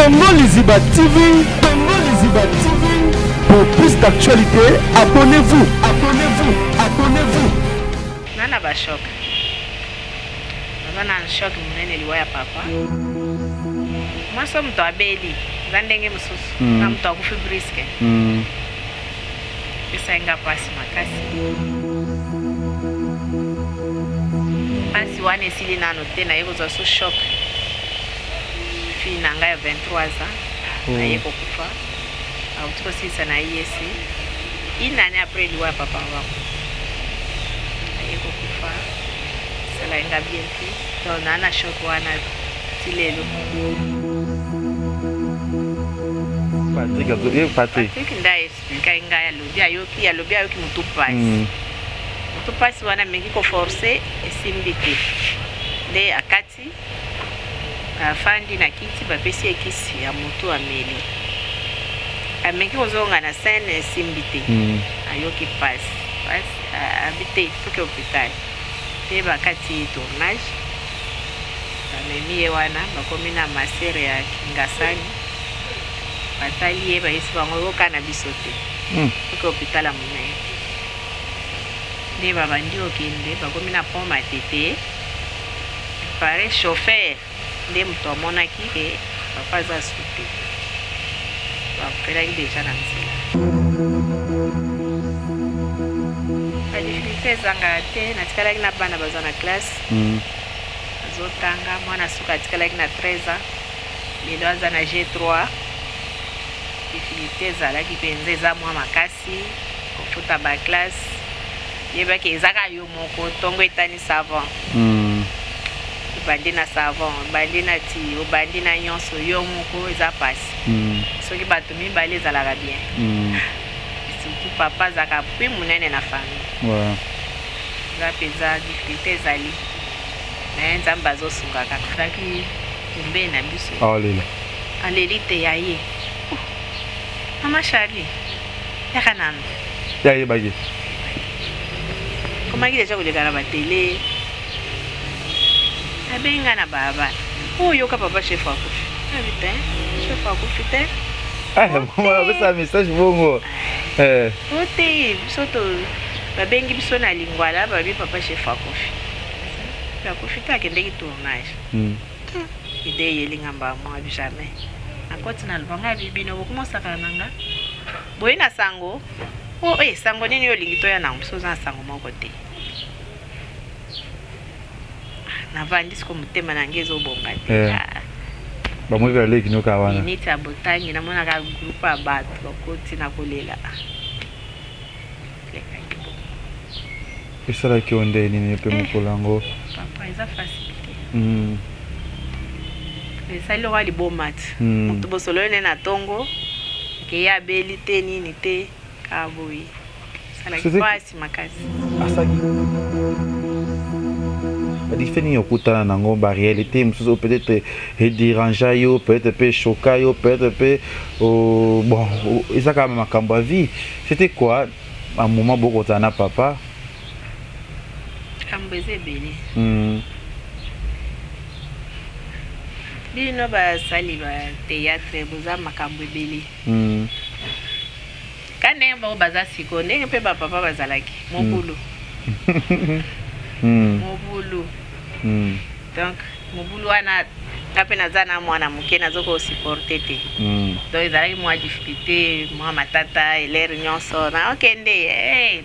Congo Liziba TV, Congo Liziba TV. Pour plus d'actualités, abonnez-vous, abonnez-vous, abonnez-vous. Nana ba choc. Naza na choc monene liwa ya papa. Mwasi oyo moto abeli eza ndenge mosusu na moto akufi brusque. Esali nga mpasi makasi. Mpasi wana esili nano te, naye kozwa so choc. Fille na ngai ya 23 ans aye kokufa, auti kosilisa na ISC une année après liwa ya papa wango, aye kokufa, esalaki nga bien te. Donc naa na choc wana ti lelo. Patrick, Patrick. Patrick nde aexplikaki ngai, alobi ayoki, alobi ayoki motu mpasi, motu mpasi wana ameki koforce, esimbi te, nde akati, afandi na kiti, bapesi ye kisi ya motu, ameli, ameki kozonga na scène, esimbi te. Ayoki mpasi mpasi, abi te, toke hôpital te. Bakati ye tournage, bamemi ye wana, bakomi na masere ya Kingasani, batali ye, bayesi bango yoka na biso te, toke hôpital ya monene. Nde babandi okende, bakomi na pont Matete, pare chauffeur nde moto amonaki ke papa aza su te, bakufelaki deja na nzela. Badifficulté ezangaka te. Natikalaki na bana baza na classe, azotanga. Mwana suka atikalaki na 13 ans, lelo aza na G3. Difficulté ezalaki mpenza, eza mwa makasi kofuta baclasse. Yebaki ezaka yo moko, ntongo etani, savon, obandi na savon, obandi na ti, obandi na nyonso yo moko, eza pasi. Soki bato mibale ezalaka bien, surtout papa azalaka appui monene na famille. Eza mpenza difficulté ezali, me Nzambe azosunga kaka. Azalaki pembeni na biso. Aolela. Aleli te ya ye. Oh, mama Charlie, yaka nano. Ye ayebaki. Komaki deja koleka na batele, abengi ngai na balabala: oyo yoka, papa chef akufi. Abi te, chef akufi te. Apesa message bongo. O te, biso to babengi biso na Lingwala, babi papa chef akufi. Akufi te, akendeki tournage. Ide eyeli nga mbala moko, abi jamais nakoti na loba. Ngai abi bino bokomosakana na nga boye na sango o e sango nini oyo olingi toya nango? Biso oza na sango moko te. Navandi siko, motema na ngai ezobonga te. Ah. Bamoi aleki noka wana. Minute ya botangi, namonaka groupe ya bato bakoti na kolela. Lekaki bongo. Esalaki yo nde nini mpe mokolo yango? Papa, eza facile te. Esali lokola liboma ti. Moto bosolo oyo nde na ntongo akei, abeli te, nini te, kaka boye. Esalaki mpasi makasi. Asaki badiffe nini okutana nango, baréalité mosusu oyo peut-être edérangea yo, peut-être mpe echoqua yo, peut-être mpe bon, eza kaka makambo ya vie? C'était quoi un moment bokozala na papa? Kambo eza ebele. Bino basali ba théâtre boza makambo ebele. Ka ndenge bango baza sikoyo, ndenge mpe bapapa bazalaki mobulu. Mobulu. Donc mobulu wana, nga mpe naza na mwana moke, nazoki kosupporter te. Donc ezalaki mwa difficulté, mwa matata elere nyonso na okende hey,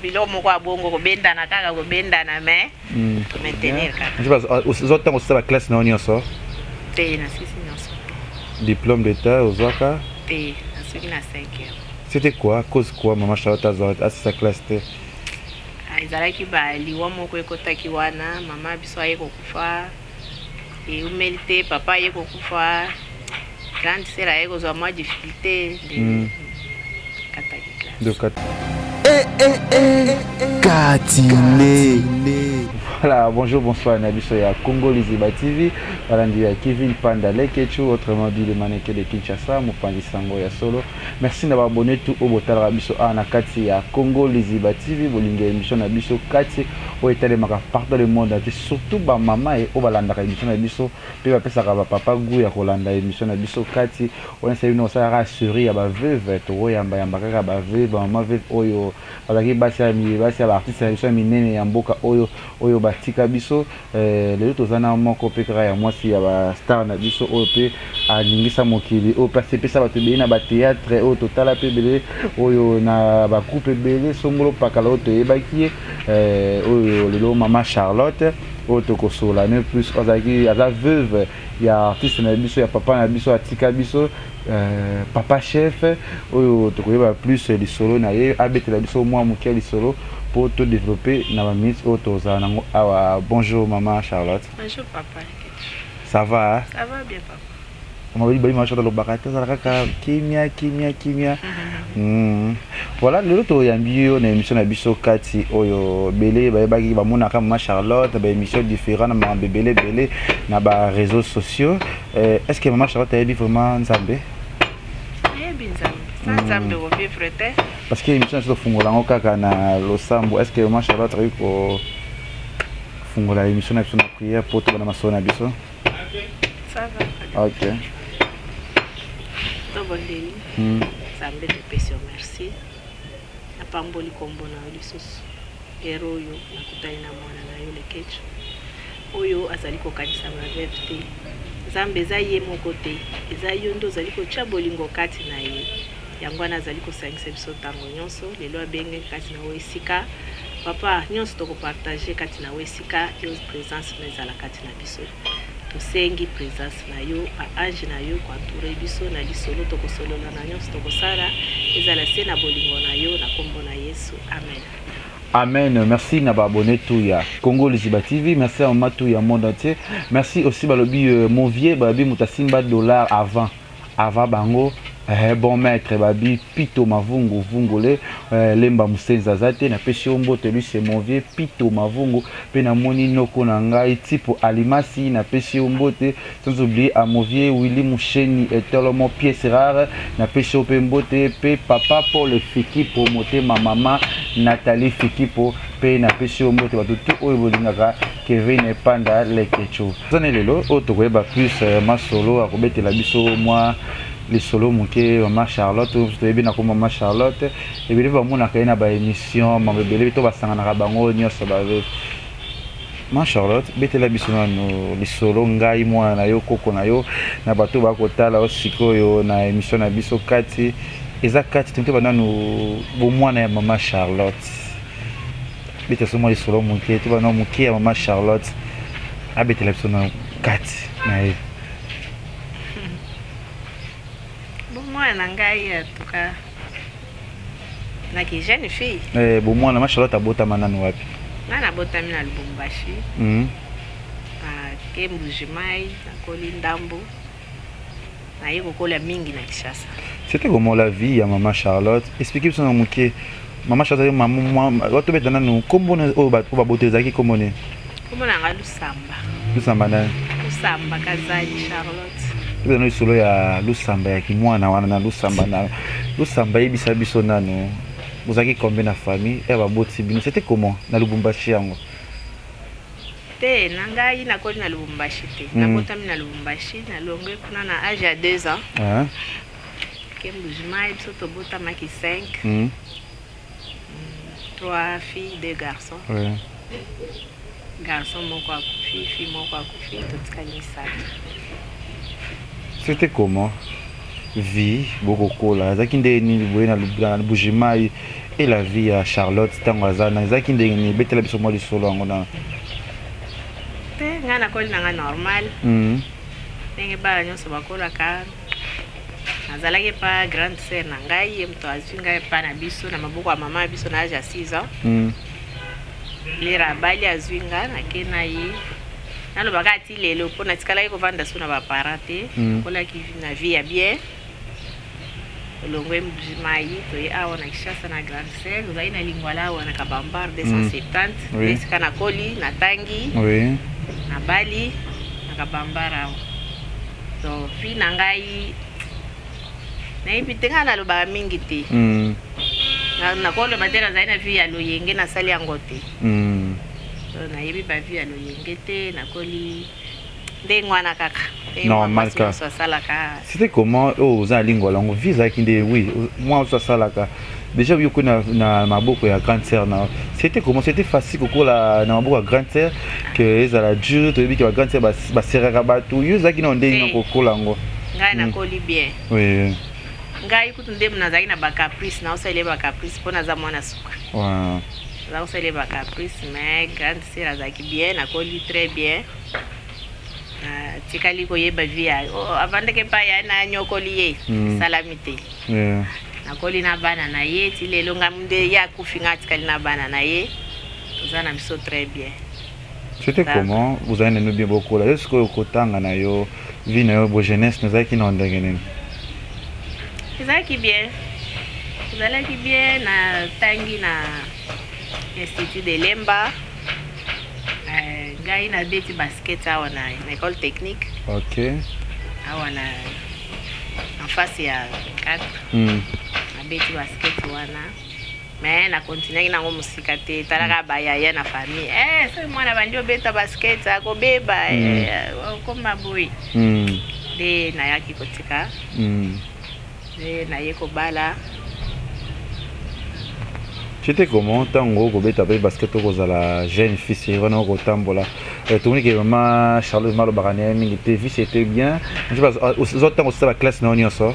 biloko moko ya bongo, kobendana kaka kobendana, mais maintenir kaka. Ozwa ntango osala baclasse na yo nyonso? Te, nasisi nyonso te. Diplôme d'état ozwaka? Te, nasuki na 5 heures. C'était quoi, cause quoi, mama Charlotte azwa asisa classe te? Ah, ezalaki baliwa moko ekotaki wana. Mama biso aye kokufa, eumeli te papa aye kokufa, grande sœur aye kozwa mwa difficulté, nde kataki classe. Donc Eh, eh, eh, Katine. Voilà, bonjour, bonsoir, na biso ya Congo Liziba TV, balandi ya Kevin Panda Lekechu, autrement dit le mannequin de Kinshasa, mopanzi sango ya solo. Merci na ba abonné tout oyo botalaka biso awa na kati ya Congo Liziba TV, bolingi émission na biso kati oyo etalemaka partout dans le monde entier, surtout ba mama e oyo balandaka émission na biso mpe bapesaka ba papa goût ya kolanda émission na biso kati. Wana esali bino kosalaka série ya ba veuve, tokoyambayamba kaka ba veuve, ba mama veuve oyo bazalaki basi ya basi ya baartiste na biso ya minene ya mboka oyo, oyo batika biso. Lelo toza na moko mpe kaka ya mwasi ya bastar na biso oyo mpe aningisa mokili, oyo mpe asepesa bato ebele na bathéâtre oyo totala mpe ebele, oyo na bagroupe ebele songolo pakala oyo toyebaki ye, oyo lelo mama Charlotte oyo tokosola ne plus. Azalaki, aza veuve ya artiste na biso, ya papa na biso atika biso, papa chef, oyo tokoyeba plus lisolo na ye, abetela biso mwa moke ya lisolo mpo todévelopper na baminute oyo tozala nango awa. Bonjour mama Charlotte. Bonjour papa. Ça va, hein? Ça va bien, papa. Mabali bali, mama Charlotte alobaka te, azala kaka kimia kimia kimia. Voilà, lelo toyambi yo na émission na biso kati oyo ebele bayebaki, bamonaka mama Charlotte na baémission différent, na makambo ebele ebele na baréseaux sociaux. Est ce que mama Charlotte ayebi vraiment Nzambe? Nayebi Nzambe. Sans Nzambe, kovivre te. Parce que émission na biso tofungola yango kaka na losambo. Est ce que mama Charlotte akoki kofungola émission na biso na prière po tobanda masolo na biso? Ça va. Ok. Tobondeli. Nzambe, topesi yo merci, napamboli nkombo na yo lisusu. Ere oyo nakutani na mwana na yo Lekecu oyo azali kokanisa baveuve te. Nzambe, eza ye moko te, eza yo nde ozali kotia bolingo kati na ye. Yango wana azali kosangisa biso ntango nyonso. Lelo abenge kati na yo esika, papa, nyonso tokopartager kati na yo esika yo présence na ezala kati na biso. Tosengi présence na yo, baange na yo koentourer biso na lisolo tokosolola, na nyonso tokosala, ezala se na bolingo na yo, na nkombo na Yesu, amen. Amen. Merci na abonné tout ya Congo Liziba TV. Merci à maman tout ya monde entier. Merci aussi balobi mon vieux balobi mutasimba dollar avant avant bango, bon maître babi Pito Mavungu Vungule, Lemba Musenza aza te, napesi yo mbote. Lui, c'est mon vieux Pito Mavungu. Mpe namoni noko na ngai Tipo Alimasi, napesi yo mbote. Sans oublier à mon vieux Willy Musheni Etolomo, pièce rare, napesi yo mpe mbote. Mpe papa Paul Fikipo Motema, mama Nathalie Fikipo mpe napesi yo mbote. Bato tu oyo bolingaka Kevin Panda Lekecho, zani lelo oyo tokoyeba plus masolo, akobetela biso mwa lisolo moke. Mama Charlotte oyo toyebi na ko mama Charlotte, ebele bamonaka ye na baémission, mambo ebele to basanganaka bango nyonso bave. Ma Charlotte, betela biso nano lisolo, ngai mwana na yo, koko na yo, na bato bakotala yo sikoyo na émission na biso kati eza kati. Totoba nanu bomwana ya mama Charlotte. Beta so mwa lisolo moke, toba nano moke ya mama Charlotte, abetela biso na kati na ye. Bomwana na ngai, en tout cas naki jeune fille. Bomwana ma Charlotte, abotama nanu wapi? Nga nabotami na Lubumbashi. Nake Mbujimai, nakoli ndambo, naye kokola mingi na Kinshasa. C'était comment, la vie ya mama Charlotte? Explique biso na moke. Mama Charlotte, mama watobeta nanu kombo oyo baboto ezalaki kombo nini? Kombo na nga Lusamba. Lusamba nani? Lusamba Kazali Charlotte. Tobeta nano lisolo ya Lusamba ya kimwana wana. Na Lusamba, na Lusamba, yebisa biso nanu, bozalaki combien na famille ya baboti bino? C'était comment na Lubumbashi yango? Te, na ngai nakoli na Lubumbashi te. Nabotami na Lubumbashi, nalongwe kuna na age ya 2 ans. Ah. Ke Mbujimai, biso tobotamaki 5. 3 filles, 2 garçons. Garçon moko akufi, fille moko akufi, totikali misato. C'était comment, vie bokokola ezalaki ndenge nini boye na Mbujimai? Et la vie ya Charlotte ntango aza na ezalaki ndenge nini? Betela biso mwa lisolo yango na Te, ngai nakoli na ngai normal, ndenge bana nyonso bakolaka. Nazalaki epa grande sœur na ngai, ye moto azwi ngai epa na biso na maboko ya mama ya biso na age ya 6 ans. Lera abali, azwi nga, nake na ye. Nalobaka ati lelo mpo natikalaki kovanda so na baparent te. Nakolaki na vie ya bien. Tolongwe Mbuji-Mayi, toye awa na Kinshasa na Grande Sœur, tozali na Lingwala awa na Kabambar 270. Oui. Esika nakoli, natangi, nabali na Kabambar awa. Donc vie na ngai nayebi te, ngai nalobaka mingi te. Nakoloba te nazali na vie ya loyenge, nasali yango te. Donc nayebi ba vie ya loyenge te, nakoli ndenge wana kaka. Ndenge Normal mwasi ka. nyonso asalaka. C'était comment oyo oza na Lingwala yango, vie ezalaki nde? Oui, mwa oso asalaka déjà yo koyi na maboko ya grande sœur na. C'était comment? C'était facile kokola na maboko ya grande sœur que ezala dur? Toyebi ke ba grande sœur baseraka bato. Yo ezalaki na ndenge Te. kokola yango? Ngai nakoli bien. Ngai kutu nde nazalaki na bacaprice, naosalela bacaprice mpo naza mwana suka. Naza kosalela bacaprice, mais grande sœur azalaki bien, nakoli très bien. Natikali koyeba vie ya oh, avandaki epai ya na anyokoli ye, salami te. Nakoli na bana na ye ti lelo. Ngai nde ye akufi, ngai atikali na bana na ye, toza na biso très bien. C'était comment? Ozali nano bien, bokola yo sikoyo, kotanga na yo, vie na yo bo jeunesse nazalaki na ndenge nini? Ezalaki bien, ezalaki bien. Natangi na Institut de Lemba. Ngai nabeti basket awa na école technique awa na en face ya 4. Nabeti basket wana, mais nakontinuaki nango mosika te. Talaka bayaya na famille, soki mwana bandi obeta basket akobeba, okoma boye. Nde nayaki kotika. Nde naye kobala. C'était comment ntango okobeta mpe basket, okozala jeune fille wana, okotambola? Tomoni ke mama Charlotte malobaka na ye mingi te. Vie, c'était bien? Ozwa ntango osala baclasse na yo nyonso?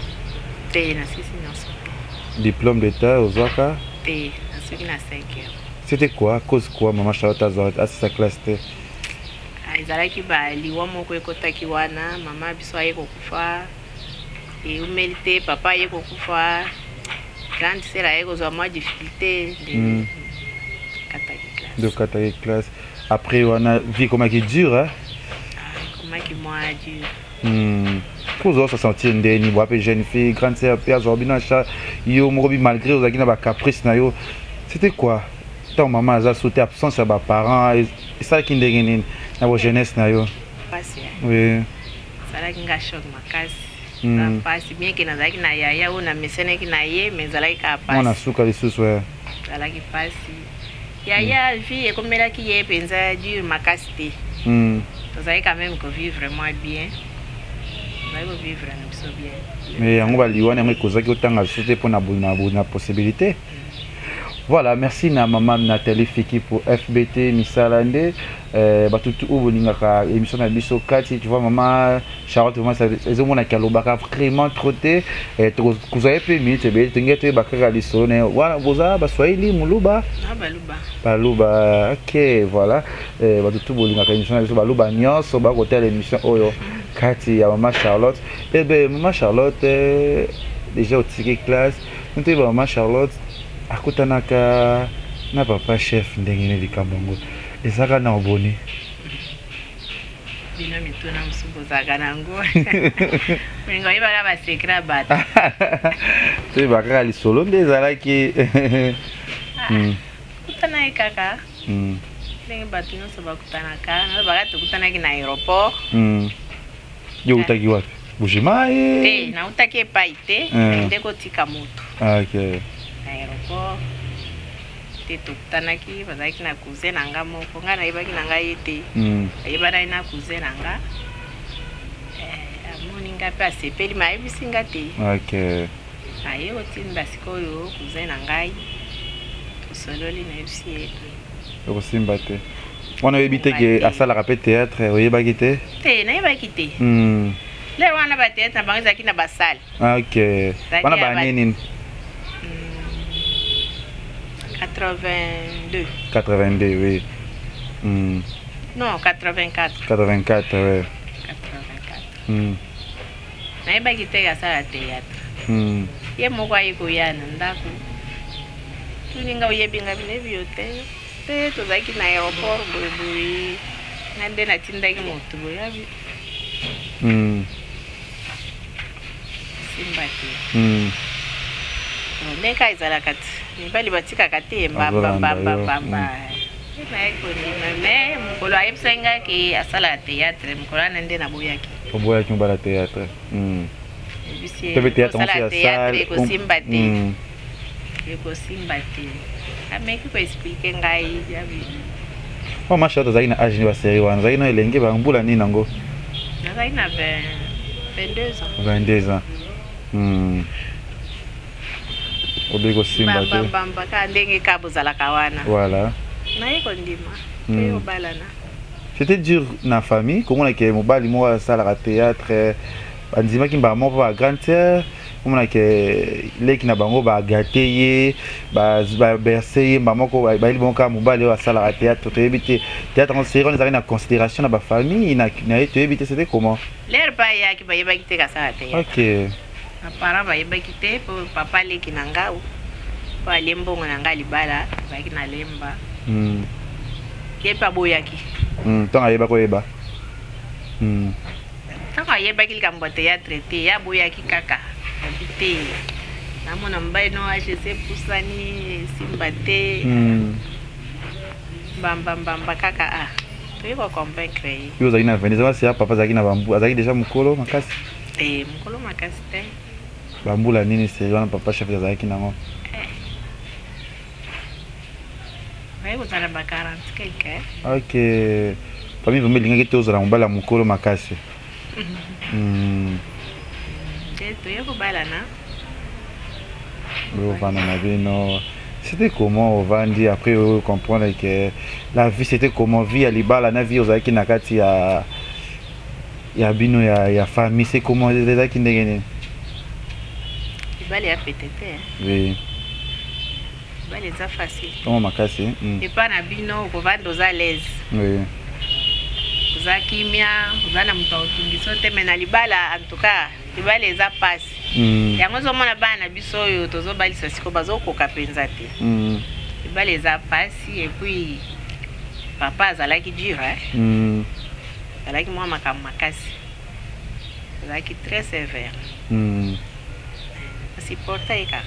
Te, nasisi nyonso te. Diplôme d'état ozwaka? Te, nasuki na 5 heures. C'était quoi cause quoi mama Charlotte azwa asisa classe te? Ah, ezalaki baliwa moko ekotaki wana. Mama biso aye kokufa, eumeli te papa aye kokufa, grande sœur aye kozwa mwa difficulté, nde kataki classe. Nde okataki classe. Après wana vie ekomaki dur, hein? Ah, ekomaki mwa dur. Po ozwa se sentir ndeni boa mpe jeune fille, grande sœur mpe azwa bino acha yo moko bi, malgré ozalaki na bacaprice na yo. C'était quoi ntango mama aza so te, absence ya baparent esalaki ndenge nini na bo jeunesse na yo? Pasi. Esalaki nga choc makasi. Pasi, bien ke nazalaki na yaya oyo namesanaki na ye, mais ezalaki kaka mwana pasi. Suka lisusu, eh. Ezalaki pasi. Yaya, vie ekomelaki ye mpenza dur makasi te. Tozalaki quand même kovivre mwa bien, tozalaki kovivre na biso bien. Mais yango baliwa yango ekozaki otanga lisusu te mpo na possibilité. Voilà, merci na mama Nathalie Fiki pour FBT misala nde bato tu oyo bolingaka émission na biso kati. Tu vois, mama Charlotte vraiment ezomonaki alobaka vraiment trop te. Kozwa ye mpe minute ebele, tolingi toyeba kaka lisolo na ye wana. Boza Baswahili, Moluba? Na Baluba. Baluba, ok. Voilà, bato tu bolingaka émission na biso, Baluba nyonso bakotala émission oyo kati ya mama Charlotte. Ebe mama Charlotte, déjà otiki classe, toyeba mama Charlotte akutanaka na papa chef ndenge nini? Likambo yango ezalaka na oboni? Bino mituna mosusu bozalaka nango, olinga oyebaka basecret ya bato. Toyeba kaka lisolo nde ezalaki. Kutana ye kaka ndenge bato nyonso bakutanaka. Nalobaka tokutanaki na aéroport. Yo outaki wapi? Mbujimayi? Te, nautaki epai te. Nde kotika motu na aéroport te, tokutanaki. Bazalaki na cousin na nga moko, ngai nayebaki na ngai ye te. Ayebanaki na cousin na nga. Amoni nga mpe asepeli, ma ayebisi nga te. Aye kotinda sikoyo cousin na ngai, tosololi, nayebisi ye. Okosimba te wana, oyebi te ke asalaka mpe théâtre? Oyebaki te? Te, nayebaki te. Lero wana bathéâtre na bango ezalaki na basale. Ok, wana bane nini? 82. 82, oui. Non, 84. 84, oui. 84. Nayebaki te asala théâtre. Ye moko aye koya na ndako, tuni nga: "Oyebi nga?" "Nayebi yo te." "Te, tozalaki na aéroport boyeboye, nga nde natindaki moto boye." Abi simba te. Ndenge kaka ezalaka te, mibali batikaka te. Azolanda yo. Mbambambambamba. Nayaki kondima, mais mokolo ayebisaki ngai ke asalaka théâtre, mokolo wana nde naboyaki. Oboyaki mobala théâtre. Yebisi To mpe théâtre kosala mosusu ya théâtre salle. Ekosimba te, ekosimba te. Ameki koexpliquer ngai. Oh, ma Charlotte, azalaki na age nini basérie wana? Azalaki na elenge, bambula nini yango? Nazalaki na 22 ans. 22 ans. Oboyi kosimba te. Mbambambamba kaka ndenge kaka bozalaka wana. Voilà. Naye kondima mpe obalana. C'était dur na famille komona ke mobali moko asalaka théâtre? Bandimaki mbala moko mpo bagrande sœur komona ke leki na bango bagate ye, baberce ye mbala moko, bayeli bango kaka mobali oyo asalaka théâtre. Toyebi te théâtre yango, série wana ezalaki na considération na bafamille na ye, toyebi te c'était comment. L'heure mpe ayaki, bayebaki te kasala théâtre. Baparent bayebaki te, mpo papa aleki na nga mpo alie mbongo na nga libala, azalaki na Lemba. Ye mpe aboyaki. Ntango ayeba koyeba. Ntango ayebaki likambo ya théâtre te, ye aboyaki kaka, abi te, namona mobali no age ese epusani, esimba te. Mbambambamba kaka a toyei koconvaincre ye. Yo ozalaki na 22 ans, papa azalaki na bambu, azalaki déjà mokolo makasi? Te, mokolo makasi te. Bambula nini série wana papa chef azalaki nango? Baye kozala ba 40 quelque. Ok, famille vraiment elingaki te ozala mobali ya mokolo makasi. Te, toye kobalana. Ovanda na bino, c'était comment? Ovandi, après comprendre que la vie, c'était comment, vie ya libala na vie ozalaki na kati ya bino ya famille, c'est comment, ezalaki ndenge nini? Libala ya pete te. Libala eza facile? Ntongo makasi. Epa na bino okovanda, oza à l'aise, oza kimia, oza na moto akotungisa te. Mais na libala, en tout cas, libala eza pasi. Yango ozomona bana na biso oyo tozobalisa sikoyo bazokoka mpenza te. Libala eza pasi. Et puis papa azalaki dur, eh? Azalaki mwa makambo makasi, azalaki très sévère. Asupporta ye kaka.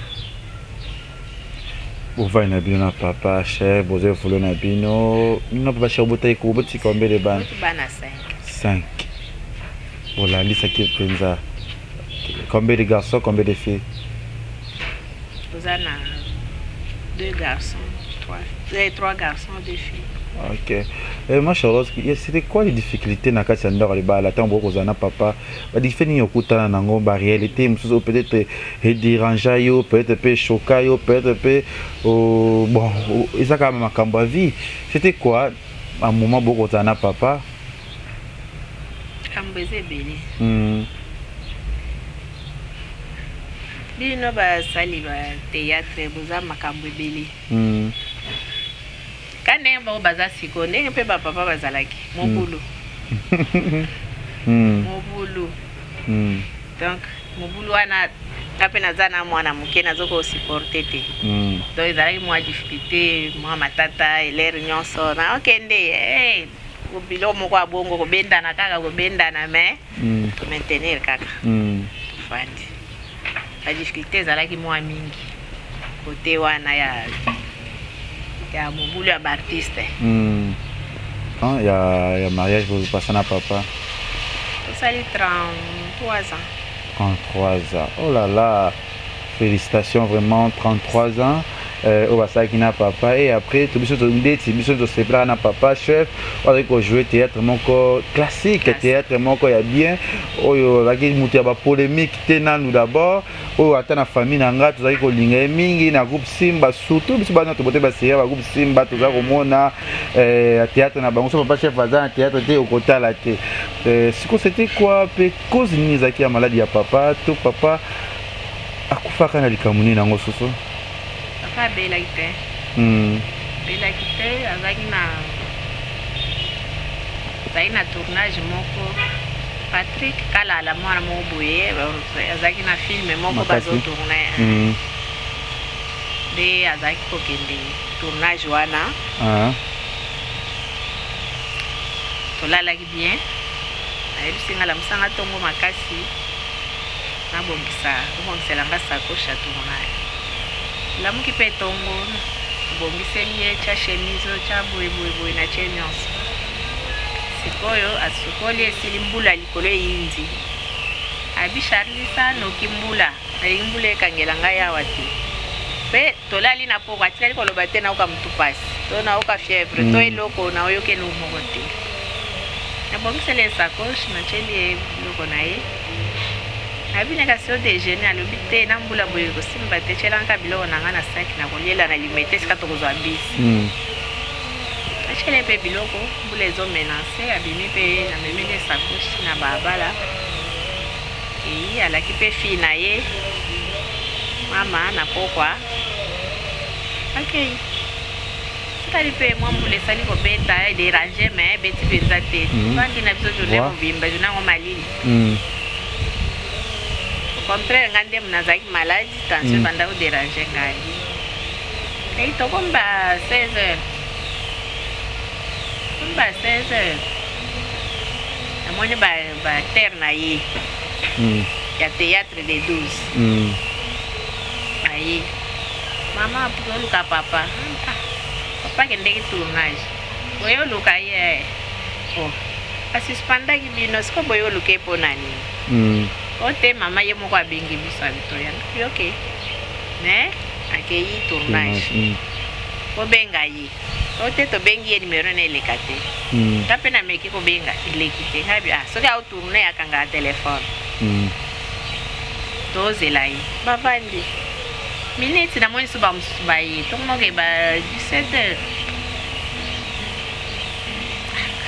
Bovandi na bino na papa chef, boza évoluer na bino na papa chef, botaki botika ombele bana? Bana 5. 5, bolandisaki mpenza. Combien de garçons, combien de filles? Toza na deux garçons, trois, eh, trois garçons, deux filles. Ok. Eh, ma Charlotte, c'était quoi les difficultés na kati ya ndako ya libala ntango bokozala na papa? Badifficulté nini okutana nango, baréalité mosusu oyo peut-être edérangea yo, peut-être mpe choqua yo, peut-être mpe bon, eza kaka makambo ya vie? C'était quoi un moment bokozala na papa? Makambo eza ebele. Bino basali ba théâtre boza makambo ebele. Ka ndenge bango baza sikoyo, ndenge mpe bapapa bazalaki mobulu. Mobulu. Donc mobulu wana, nga mpe naza na mwana moke, naza kosupporter te. Donc ezalaki mwa difficulté, mwa matata elere nyonso na okende, hey, biloko moko ya bongo, kobendana kaka, kobendana, mais tomaintenir kaka. Tofandi, badifficulté ezalaki mwa mingi kote wana ya mobulu ya baartiste. Ah, ya mariage bopasa na papa? Tosali 33 ans. 33 ans, oh là là, félicitations vraiment. 33 ans oyo basalaki na papa. Et après to biso ndeti biso tosepelaka na papa chef oyo azalaki kojouer théâtre moko classique, théâtre moko ya bien, oyo azalaki moto ya bapolémique te. Nanu d'abord oyo ata na famille na nga tozalaki kolinga ye mingi na groupe Simba, surtout biso bana tobote basérie ba groupe Simba, toza komona théâtre na bango. So papa chef aza na théâtre te, okotala te. Siko c'était quoi mpe cause nini ezalaki ya maladie ya papa, to papa akufaka na likambo nini yango soso? Papa abelaki te. Abelaki te, azalaki na tournage moko. Patrick Kalala, mwana moko boye azalaki na film moko bazotourne. Nde azalaki kokende tournage wana. Tolalaki bien, ayebisi nga, lamusanga ntongo makasi, nabongisa, obongisela nga sacoche ya tournage. Lamuki mpe tongo, abongiseli ye, tya chemise oyo, tya boye boye boye, na tie nyonso. Sikoyo asukoli, esili, mbula likolo eyindi. Abi Charlie sa noki mbula, nalingi mbula ekangela ngai awa te. Mpe tolali na poko, atikali koloba te naoka mutu pasi to naoka fièvre to eloko, naoyoka eloko moko te. Nabongiseli ye sacoche, natieli ye biloko na ye. Nabine kasi o déjeuner, alobi te na mbula boye kosimba te, tielanga kaka biloko na ngai na saki, nakoliela na Limete esika tokozwa bisi. Atieli ye mpe biloko, mbula ezomenase, abimi mpe namemeli ye sacoche na balabala. Eyi alaki mpe fille na ye mama na pokwa akei. Tikali mpe mwa mbula esali kobeta, edéranger, mais ebeti mpenza te. Vandi na biso journée mobimba, journée yango malili. Au contraire, nga nde nazalaki malade, tension ebanda kodéranger ngai. Ei tokomi ba 16 heures, tokomi ba 16 heures, namoni baacteur na ye ya théâtre de 12 aye: "Mama, oluka papa." "Ah, papa akendeki tournage." "Boye oluka ye?" "Oh, asuspendaki bino, siko boye oluka ye mpo na nini?" "O te mama, ye moko abengi biso, abitoya." "Ok, mais akei tournage." "Bobenga ye." "O te, tobengi ye, numéro na eleka te." Nga mpe nameki kobenga, eleki te. Ngai bi: "Ah, soki aotourner, akangaka telefone." Tozela ye, bavandi miniti, namoni so bamosusu baye, tokomoke ba 17 heures.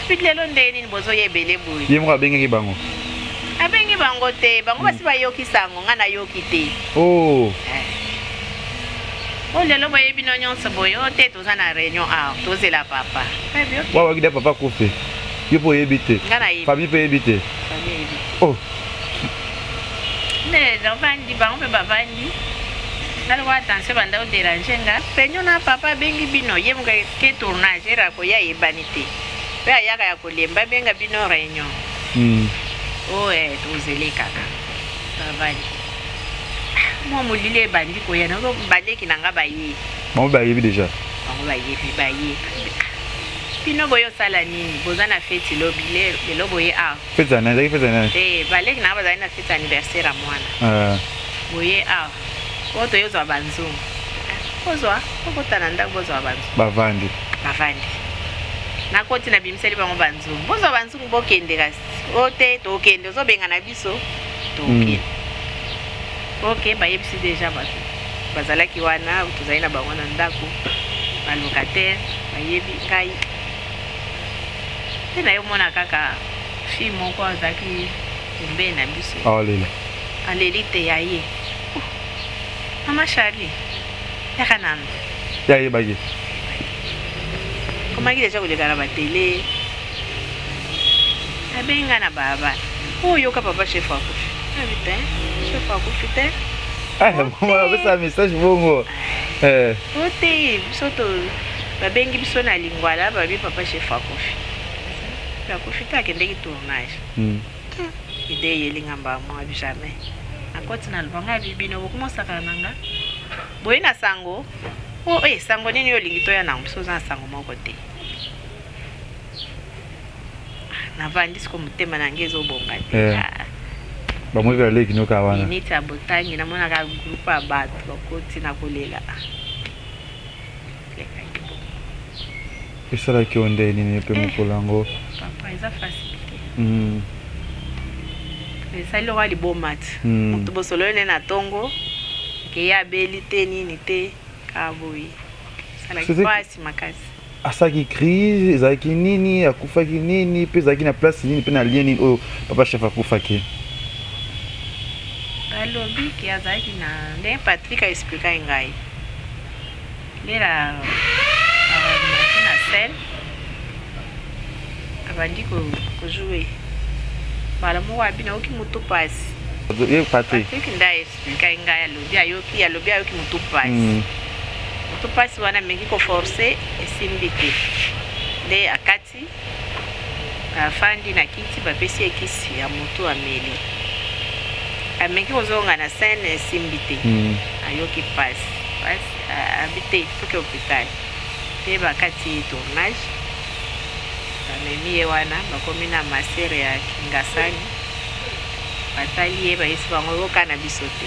Kabi lelo nde nini bozoya ebele boye? Ye moko abengaki bango? Abengi bango te, bango basi bayoki sango, nga nayoki te. Oh. O lelo boyebi bino nyonso boye? O te, toza na réunion awa, tozela papa. Kabi ok. Wa wakida papa kufi, yo mpo oyebi te? Nga nayebi. Famille mpe oyebi te? Famille eyebi te. Oh. Nde bavandi, bango mpe bavandi. Nga lokola tension banda odéranger nga, réunion na papa abengi bino, ye moko ke tournage era koya eyebani te, mpe ayaka ya kolemba, abenga bino réunion. O eh, tozele kaka, bavandi. Mwa molili ebandi koya, nazo baleki na nga baye. Bango bayebi déjà? Bango bayebi, baye. "Bino boye osala nini? Boza na feti lobi, lelo boye awa?" Feti ya nani? Ezalaki feti ya nani? Te, baleki na nga bazali na feti anniversaire ya mwana. "Boye awa?" "Oyo toyozwa banzungu." "Bozwa, bokota na ndako, bozwa banzungu." Bavandi. Bavandi, nakoti, nabimiseli bango banzungu. "Bozwa banzungu, bokende kasi." "O te, tokende, ozobenga na biso, tokende." Ok, bayebisi déjà bato bazalaki wana, tozali na bango na ndako, balocataire bayebi ngai te. Nayomona kaka fille moko azalaki pembeni na biso. Aolela. Aleli te ya ye: "Oh, mama Charlie, yaka nano." Ye ayebaki? Komaki déjà koleka na batele. Abengi ngai na balabala: "Oyo, yoka, papa chef akufi." Abi te, chef akufi te. Apesa message bongo? Eh. O te, biso to babengi biso na Lingwala, babi papa chef akufi. Akufi te, akendeki tournage. Ide eyelinga mbamo, abi jamais. Nakoti na lobanga, abi: "Bino bokomosaka na nga boye na sango o e sango nini oyo olingi toya nango? Biso oza na sango moko te." Navandi siko, motema na ngai ezobonga te. Ah. Bamoi aleki noka wana. Miniti ya botangi, namonaka groupe ya bato bakoti na kolela. Lekaki bongo. Esalaki yo nde nini mpe mokolo yango? Papa, eza facile te. Esali lokola liboma ti. Moto bosolo oyo nde na ntongo akei, abeli te, nini te, kaka boye. Esalaki mpasi makasi. Asalaki crise, ezalaki nini? Akufaki nini mpe ezalaki na place nini mpe na lien nini oyo papa chef akufaki? Balobi ke azalaki na ndenge Patrik aexpliquaki ngai lela, abandaki na scène, abandi kojouer, mbala moko abi: "Nayoki motu pasi." Ye Patrik? Patrik nde aexpliquaki ngai, alobi ayoki, alobi ayoki motu pasi. Motu pasi wana, ameki koforcer, esimbi te. Nde akati, afandi na kiti, bapesi ye kisi ya motu, ameli, ameki kozonga na scène, esimbi te. Ayoki pasi. Pasi abi te toke hôpital te, bakati ye tournage, bamemi ye wana, bakomi na masere ya Kingasani, batali ye, bayesi bango yoka na biso te,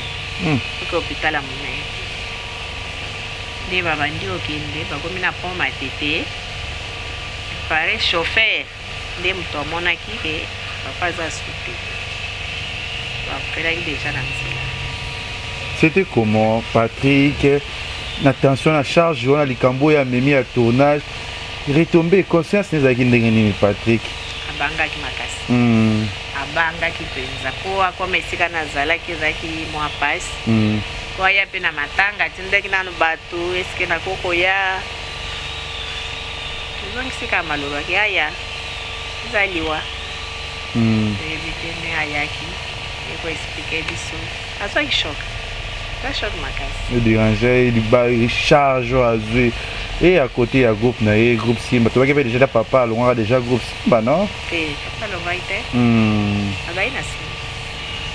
toke hôpital ya monene. Nde babandi kokende, bakomi na pont Matete, pare chauffeur nde moto amonaki ke papa aza su te, bakufelaki déjà na nzela. C'était comment, Patrick, na tension, na charge wana, likambo oyo amemi ya tournage, retombé conscience ezalaki ndenge nini, Patrick? Abangaki makasi. Abangaki mpenza mpo akoma esika nazalaki, ezalaki mwa pasi. Po aya mpe na matanga, atindaki nanu bato eske nakokoya. Tozongisi kaka malobaki aya, eza liwa. Toyebi te nde ayaki ekoexpliquer biso, azwaki choc, eza choc makasi. Edéranger charge oyo azwi e à côté ya groupe na ye, groupe Simba. Tobaki mpe déjà papa alongwaka déjà groupe Simba, non? Te, papa alongwaki te. Azali na nsima.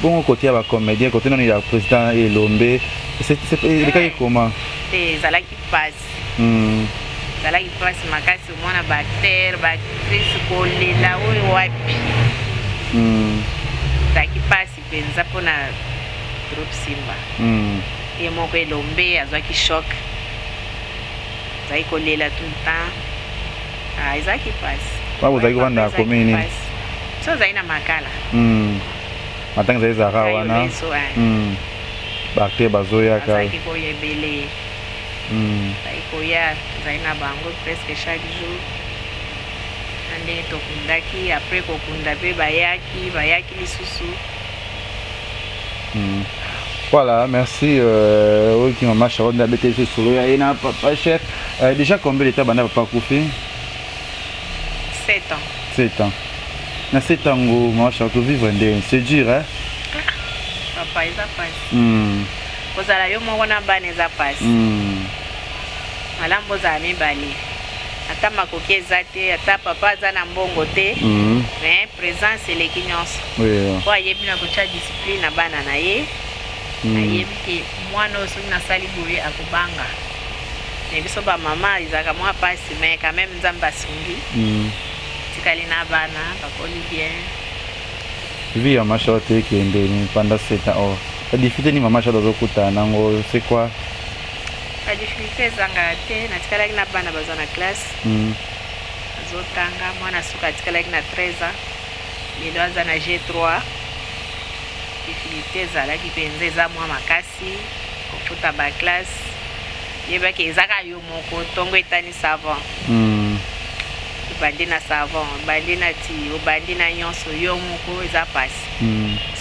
Bongo côté ya bacomédien, côté nano ya président Elombe, elekaki comment? Te, ezalaki mpasi. Ezalaki mpasi makasi, omona baacteur, baactrice kolela oyo wapi. Ezalaki mpasi mpenza mpona groupe Simba. Ye moko Elombe azwaki choc, azalaki kolela tout le temps. Ah, ezalaki mpasi. Wana bozalaki kovanda na commune nini? So ozali na Makala. Matanga ezali ezalaka wana, baacteur bazoyaka. Bazalaki koya ebele. Bazalaki koya, tozali na bango presque chaque jour na ndenge tokundaki. Après kokunda mpe bayaki, bayaki lisusu. Voilà, merci. Ok, maman Sharon abete biso solo ya ye na papa chef. Déjà combien de temps banda papa akufi? 7 ans. 7 ans. Na 7 ans ngo, maman Sharon, vivre ndenge, c'est dur, hein? Papa, eza pasi. Kozala yo moko na bana eza pasi. Malamu bozala mibale, ata makoki eza te, ata papa aza na mbongo te, mais présence eleki nyonso. Po ayebi na kotia discipline na bana na ye. Ayebi ke mwana oyo, soki nasali boye, akobanga. Me biso bamama ezalaka mwa pasi, mais quand même Nzambe asungi. Tikali na bana, bakoli bien. Vie ya mama Charlotte ekende pendant 7 ans oyo, badifficulté nini mama Charlotte azokutana nango, c'est quoi? Badifficulté ezangaka te. Natikalaki na bana baza na classe. Azotanga, mwana suka atikalaki na 13 ans, lelo aza na G3. Difficulté ezalaki mpenza, eza mwa makasi kofuta baclasse. Yebaki ezaka yo moko, ntongo etani, savon. Obandi na savon, obandi na ti, obandi na nyonso yo moko, eza pasi.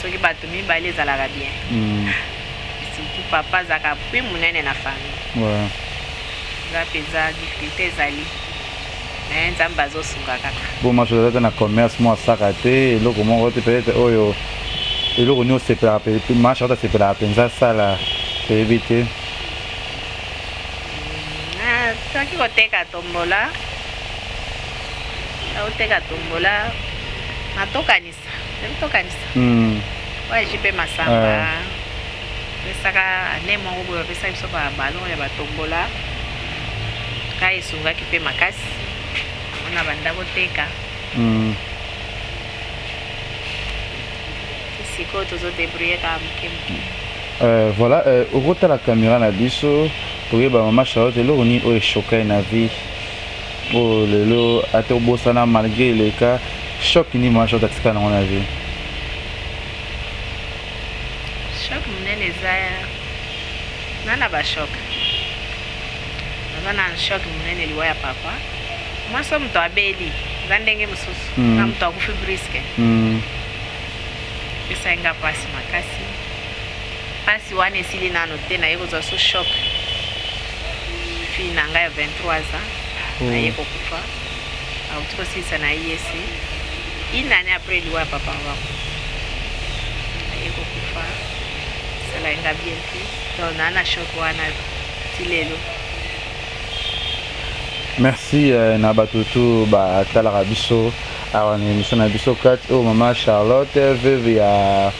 Soki bato mibale ezalaka bien. Surtout papa azalaka appui monene na famille. Eza mpenza difficulté ezali, mais Nzambe azosunga kaka. Bon, maso aza te na commerce mo, asaka te eloko moko te. Peut-être oyo eloko nini osepelaka, mama Charlotte asepelaka mpenza asala, toyebi te. Soki koteka tombola, oteka tombola, natokanisa, tokanisa oyo jipe masamba pesaka ane moko boye, bapesaka biso baballon ya batombola ka, esungaki mpe makasi mpona banda koteka. Sikoyo tozodébrouiller kaka moke moke. Voilà, okotala caméra na biso, toyeba mama Charlotte, eloko nini oyo echoka ye na vie, oyo lelo ata obosana malgré eleka? Choc nini mama Charlotte atika nango na vie? Choc monene eza na bachoc, naza na choc monene, liwa ya papa. Mwasi oyo moto abeli eza ndenge mosusu. Na moto akufi brusque. Epesaki nga mpasi makasi. Mpasi wana esili nano te, naye kozwa so choc, fille na ngai ya 23 ans. Naye kokufa, auti kosilisa na ISC, une année après liwa ya papa bango, aye kokufa. Esalaki nga bien te, donc naa na choc wana ti lelo. Merci na bato tu batalaka biso awa na émission na biso kati oyo. Mama Charlotte, veuve ya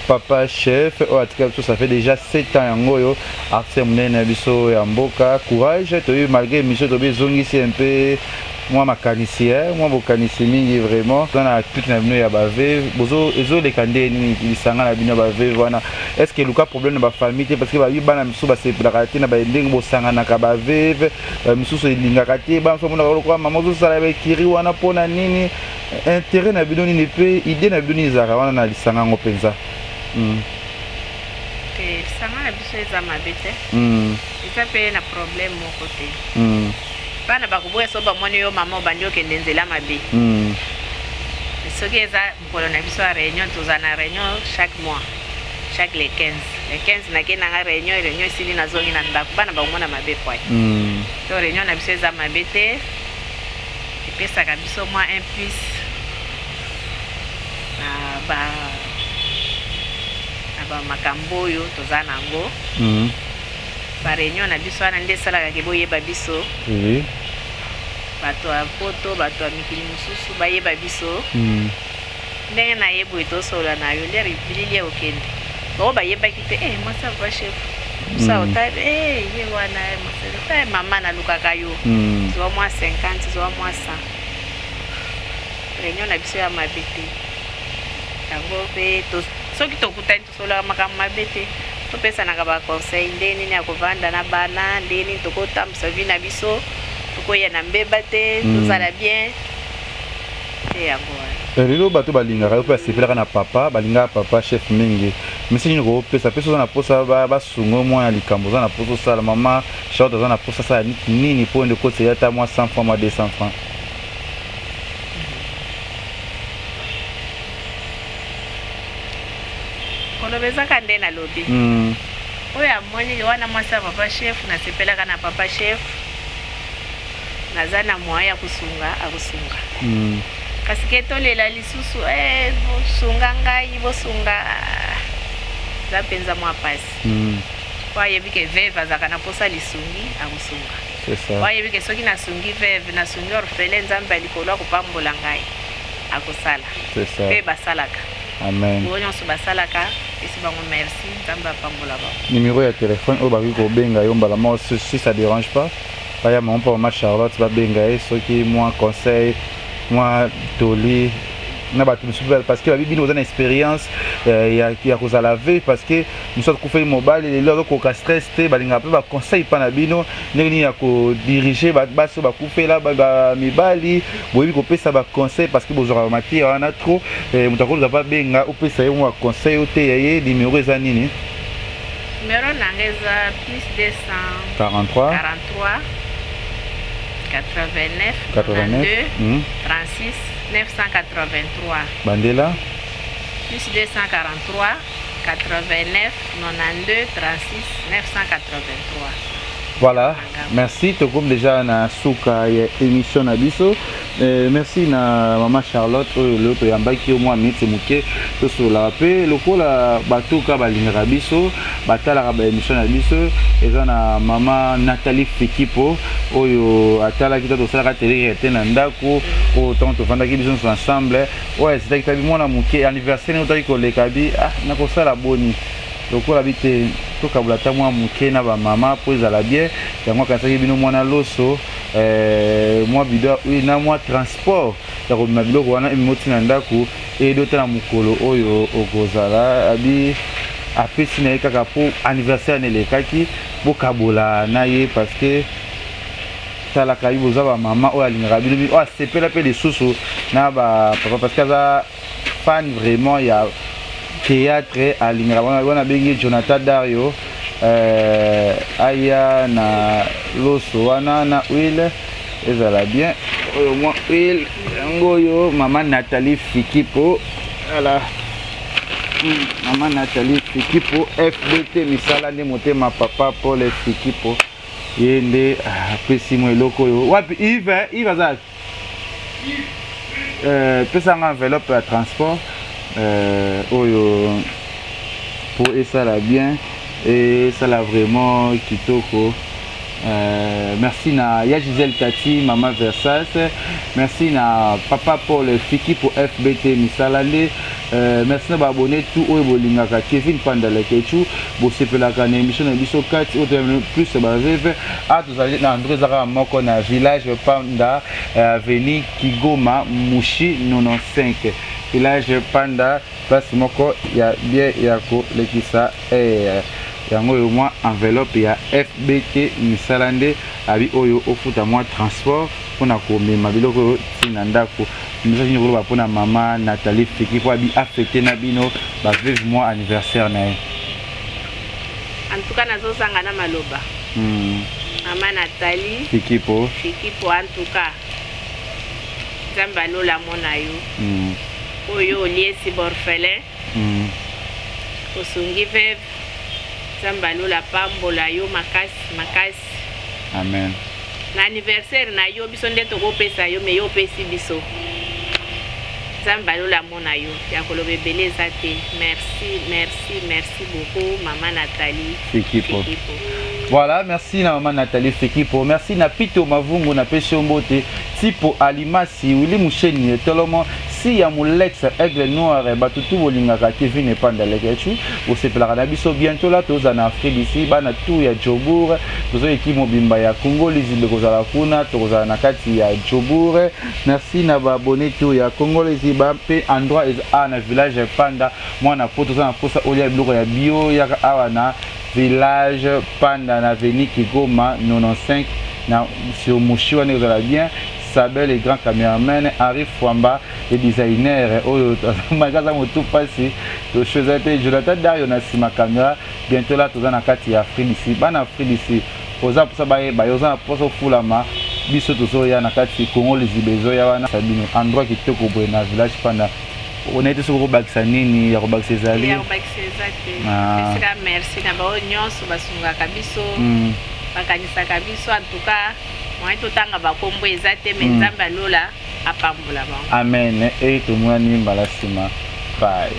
Papa Chef oyo atika biso, ça fait déjà 7 ans yango oyo, artiste monene na biso ya mboka. Courage. Toyebi, malgré émission tobi ezongisi un peu mwa makanisi, mwa bokanisi mingi. Vraiment, toza na clique na bino ya baveuves. Ezoleka nde nini lisanga na bino ya baveuves wana? Est ce que eluka problème na bafamille te? Parce que bayi bana misusu basepelaka te na ndenge bosanganaka baveuves, misusu elingaka te. Bana mosusu bamonaka lokola mama ozosala baekiri wana mpona nini? Intérêt na bino nini mpe idée na bino nini ezalaka wana na lisanga yango mpenza? Te, lisanga na biso eza mabe te. Eza mpe na problème moko te. Bana bakoboya so bamoni yo mama obandi okende nzela mabe. Soki eza mokolo na biso ya réunion, toza na réunion chaque mois, chaque le 15, le 15 nakei nanga réunion. Réunion esili, nazongi na ndako, bana bakomona mabe kwai. To réunion na biso eza mabe te, epesaka biso mwa un plus na bamakambo oyo toza nango. Baréunion na biso wana nde esalaka ke boyeba biso, bato ya poto, bato ya mikili mosusu bayeba biso. Ndenge naye boye tosolola na yo, lere bilili ya okende, bango bayebaki te. Mwasi ava chef mosa, ota ye wana mwasi, mama nalukaka yo. Zwa mwa 50, zwa mwa 100. Réunion na biso ya mabe te yango mpe. Soki tokutani, tosololaka makambo mabe te, topesanaka baconseil ndenge nini ya kovanda na bana, ndenge nini tokotambwisa vie na biso, tokoya na mbeba te, tozala bien te, yango wana. Lelo bato balingaka yo mpe basepelaka na papa, balingaka papa chef mingi. Message nini kokopesa mpe oza na mposa basunga mwana likambo oza na mposa osala? Mama Charlotte aza na mposa asala nini mpo nde kotisa ata mwa 100 franc, mwa 200 franc? Koloba ezaka nde nalobi. Oyo amoni wana mwasi ya papa chef, nasepelaka na papa chef, naza na moyen ya kosunga, akosunga. Kasi ke tolela lisusu, bosunga ngai, bosunga, eza mpenza mwa pasi. Po ayebi ke veuve azalaka na mposa lisungi, akosunga. C'est ça. Po ayebi ke soki nasungi veuve, nasungi orphelin, Nzambe ya likolo akopambola ngai, akosala. C'est ça. Mpe basalaka. Amen. Bango nyonso basalaka, esi bango merci, Nzambe apambola bango. Numéro ya téléphone oyo bakoki kobenga yo mbala moko, si ça dérange pas, baya mama mpo mama Charlotte babenga ye soki mwa conseil, mwa toli na bato mosusu, parce que babi bino boza na expérience ya kozala veuve, parce que mosusu akufeli mobali, lelo azokoka stress te. Balingaka mpe baconseil mpa na bino ndenge nini ya kodirige basi oyo bakufela mibali. Boyebi kopesa baconseil parce que bozwaka bamatière wana trop. Moto akoluka mpe abenga, opesa ye mwa conseil, oteya ye. Numéro eza nini? Numéro nanga eza plus 200 43. 43 89 89. 92 36 983. Bandela. Plus 243 89 92 36 983. Voilà, merci. Tokomi déjà na suka ya émission na biso. Merci na mama Charlotte oyo lelo toyambaki yo mwa minute moke, tosololaka mpe lokola bato ka balingaka biso, batalaka baémission na biso. Eza na mama Nathalie Fikipo oyo atalaki ta tosalaka télé te na ndako oyo ntango tovandaki biso nyonso ensemble, oyo ezitaki tabi mwana moke anniversaire otaki koleka bi, ah, nakosala boni lokola bi te, tokabola ata mwa moke na bamama mpo ezala bien. Yango akanisaki bino mwana loso, mwa bido na mwa transport ya komema biloko wana ememi otina ndako eyedi ota na mokolo oyo okozala abi apesi na ye kaka mpo anniversaire na elekaki, bokabola na ye, parce que talaka ye, boza bamama oyo alingaka bino, oyo asepela mpe lisusu na bapapa, parce que aza fan vraiment ya théâtre, alingaka wana. Abengi Jonathan Dario, aya na loso wana na huile, ezala bien. Oyo mwa huile yango oyo, mama Nathalie Fikipo. Voilà, mama Nathalie Fikipo, FBT misala nde motema papa Paul Fikipo, ye nde apesi mo eloko oyo. Wapi Yves? Yves aza, pesanga enveloppe ya transport oyo po esala bien, esala vraiment kitoko. Merci na ya Gisèle Tati, mama Versas. Merci na papa Paul Fiki pour FBT misala nde. Merci na ba abonnes tout oyo bolingaka Kevin Panda Leketchou, bosepelaka na emission na biso kati oyo toyambi plus ba veuve. A tozali na endroit eza kaka moko na village Panda, avenue Kigoma Mushi 95. Village Panda place moko ya bien ya kolekisa heure. Yango oyo mwa enveloppe ya FBT misala nde abi oyo ofuta mwa transport pona komema biloko oyo ti na ndako. Message nini okoloba pona mama Nathalie Fiki po abi a fete na bino ba veuve mwa anniversaire na ye? En tout cas nazozanga na maloba. Mama Nathalie Fikipo. Fikipo en tout cas Nzambe ya lola amona yo. Oyo oliesi ba orphelin. Osungi veuve. Nzambe ya lola apambola yo makasi makasi. Amen. Na anniversaire na yo biso nde tokopesa yo mais yo opesi biso. Nzambe ya lola amona yo. Ya koloba ebele eza te. Merci merci merci beaucoup maman Nathalie Fikipo. Fikipo. Voilà, merci na maman Nathalie Fikipo. Merci na Pito Mavungu na pesi yo mbote. Tipo Alimasi, Willy Musheni, Tolomo, Siya Mulex, Aigle Noir, bato tout bolingaka Kevin Epanda Leketchou. Bosepelaka na biso bientôt là toza na Afrique d'ici bana tout ya Jobourg, tozo équipe mobimba ya Congo Lizibe kozala kuna, tokozala na kati ya Jobourg. Merci na ba abonné tout ya Congo Liziba pe endroit eza awa na village Panda, mwana poto oza na posa olia biloko ya bio yaka awa na village Panda na avenue Kigoma 95 na sur Mushi wana ekozala bien. Sabel le grand cameraman, Henri Fwamba le designer oyo malgré aza motu pasi tosho eza te, Jonathan Dario na sima camera. Bientôt là toza na kati ya Afrique d'ici, bana Afrique d'ici oza posa bayeba yo, oza na posa ofulama, biso tozoya na kati Congo liziba ezoya wana bino endroit kitoko boye na village Panda. Onayebi te soki okobakisa nini ya kobakisa ezali? Ya kobakisa eza te. Napesika merci na baoyo nyonso basungaka biso, bakanisaka biso. En tout cas moyen totanga bakombo eza te, mais Nzambe ya lola apambola bango. Amen. Et tomonani mbala sima. Bye.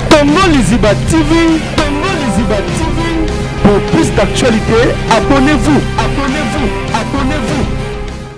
Congo Liziba TV, Congo Liziba TV. Pour plus d'actualités, abonnez-vous, abonnez-vous, abonnez-vous.